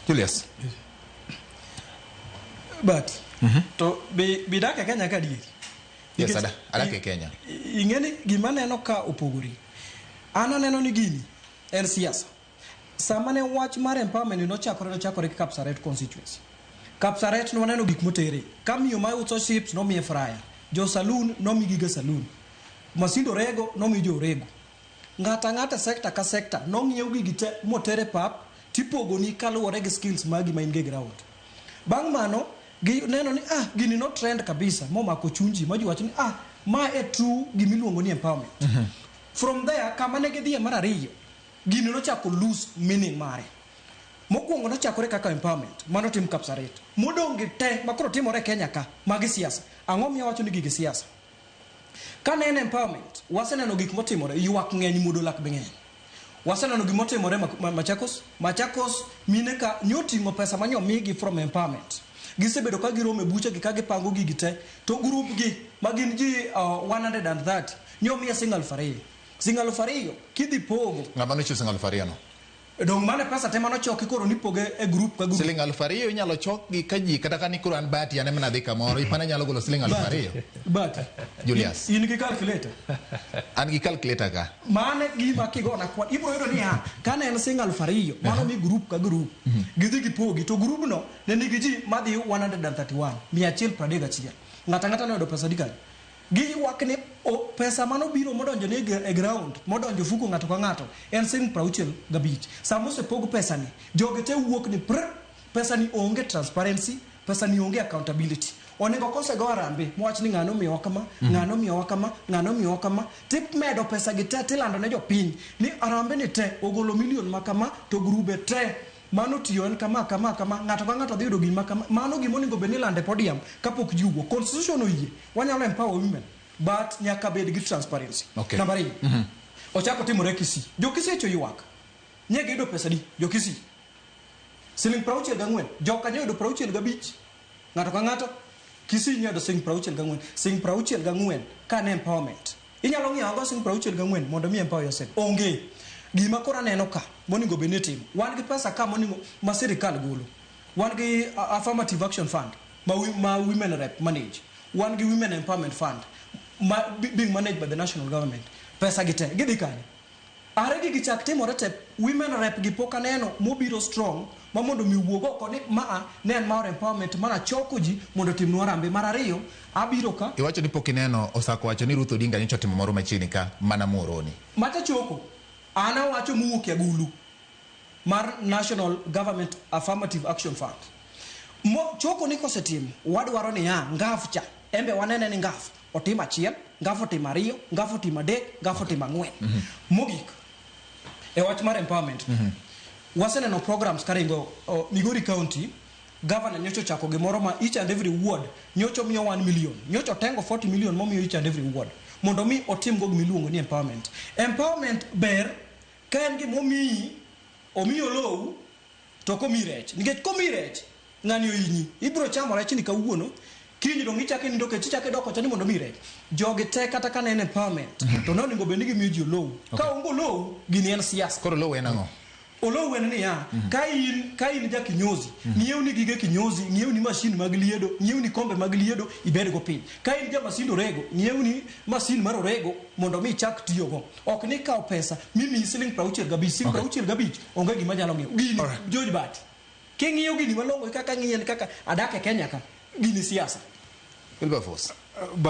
Julius. But to be bidak e Kenya ka adieri? Yes, Nikech adak e Kenya. Ing'e ni gima aneno ka opogore. An aneno ni gini en siasa. Sama ne wach mar empowerment nochakore, nochakore gi Kapsaret constituency. Kapsaret nwaneno gik motere. Ka miyo ma uso chips nomiye fryer. Jo saloon nomi gige saloon. Masind orego nomi jo orego. Ng'ato ang'ata sector ka sector nong'iew gigi te motere pap tipogoni kaluwore gi skills magi ma in go e ground. Bang' mano gi neno ni ah, gini no trend kabisa momako chuny ji ma ji wacho ni ah, ma e true gimiluongo ni empowerment. From there, kama ne gidhiye mar ariyo, gini nochako lose meaning mare. Mokwongo nochakore kaka empowerment manotim Kapsaret. Modong' gi te makoro timore e Kenya ka, magi siasa. Ang'o miyo awacho ni gigi siasa? Ka ne en empowerment, waseneno gik motimore, ywak ng'eny, muodo lak be ng'eny. Waseneno gimotimore Machakos. Machakos mine ka nyoting'o pesa manyomigi from empowerment. Gisebedo ka giromo e buchegi ka gipango gigi te, to group gi ma gin ji 130 nyomiye siling 2,000. Siling 2,000 kidhi pogo. Ng'ama nochiwo siling 2,000 no? Dong' mano e pesa te manochoki koro nipoge e group ka group. Siling 2,000 inyalo chok gi ka ji kata ka ni koro an Bahati an ema nadhi kamoro ipana nyalo golo siling 2,000. But Julius. In gi calculator? An gi calculator ka. Mano e gima kigona kwan ibiro yudo niya, kane en siling 2,000 mano mi group ka group. Gidhi gipogi to group no ne nigi ji madhi 131, 131. Ng'ato ang'ata noyudo pesa adi kanyo? Giywak ni o, pesa manobiro modonjo ni e ground, modonjo ofuko ng'ato ka ng'ato en siling 65. Sama osepog pesa ni, jogi te wuok ni prr, pesa ni onge transparency, pesa ni onge accountability. Onego kosego harambee mowach ni ng'ano omiyowa kama, ng'ano omiyowa kama, ng'ano omiyowa kama, timedo pesa gi te tilando ne jopiny ni harambee ni te ogolo million ma kama to grube te mano tiyo en kama kama kama, ng'ato ka ng'ato dhi yudo gima kama. Mano gima onego bed ni ilando e podium kapok ji owuok. Constitution oyie, wanyalo empower women, but nyaka bed gi transparency. Namba ariyo, ochako timore Kisii. Jo Kisii echo ywak. Nye giyudo pesa di? Jo Kisii. Siling 64. Joka nyoyudo 65. Ng'ato ka ng'ato. Kisii nyoyudo siling 64. Siling 64 ka ne empowerment. Inyalo ng'iewo go siling 64 mondo mi empower yourself. Onge. Gima koro aneno ka monego bed ni itimo. Wan gi pesa ka monego ma sirikal golo. Wan gi Affirmative Action Fund ma women rep manage. Wan gi Women Empowerment Fund ma being managed by the national government. Pesa gi te gidhi kanye? Are gigi chak timore te, women rep gi pok aneno mobiro strong ma mondo mi wuog oko ni maa ne en mar empowerment mana choko ji mondo otimnwa harambee. Mar ariyo, abiro ka. Iwacho ni pok ineno Osako wacho ni Ruth Odinga nyocha otimo moro machiegni ka mana Muhoroni. Macha choko, an awacho mowuok e agulu mar National Government Affirmative Action Fund. Mo, choko ni kosetimo, wadwaro niya, ngaf cha, embe wanene ni ngaf otim achiel, ngaf otim ariyo, ngaf otim adek, ngaf otim ang'wen. Mogik, e wach mar empowerment, waseneno programs karingo Migori County, governor nyocha ochako gimoro ma each and every ward nyocha omiyo 1 million. Nyocha otengo 40 million momiyo each and every ward mondo mi otim go gimiluongo ni empowerment. Empowerment ber ka en gima omiyi, omiyi olou to ok omiyi rech. Nikech komiyi rech, ng'ani ohinyi. Ibiro chamo rechni kawuono, kiny dong' ichako inindo kech ichako idok kocha ni mondo omiyi rech. Jogi te kata ka ne en empowerment, to ne onego bed ni gimiyo ji olou. Ka onge olou, gini en siasa. Koro olou en ang'o? Olou en niya, ka in ja kinyozi, ng'iewni gige kinyozi, ng'iewni masin mag liedo, ng'iewni kombe mag liedo, ibed go piny. Ka in ja masind orego, ng'iewni masin mar orego mondo mi ichak tiyogo. Ok ni ikawo pesa mimiyi siling 65, siling 65 onge gima nyalo ng'iewo. Gini, George Bati, king'iyo gini malong'o kaka ng'iyen kaka adak e Kenya ka, gini siasa. Wilberforce.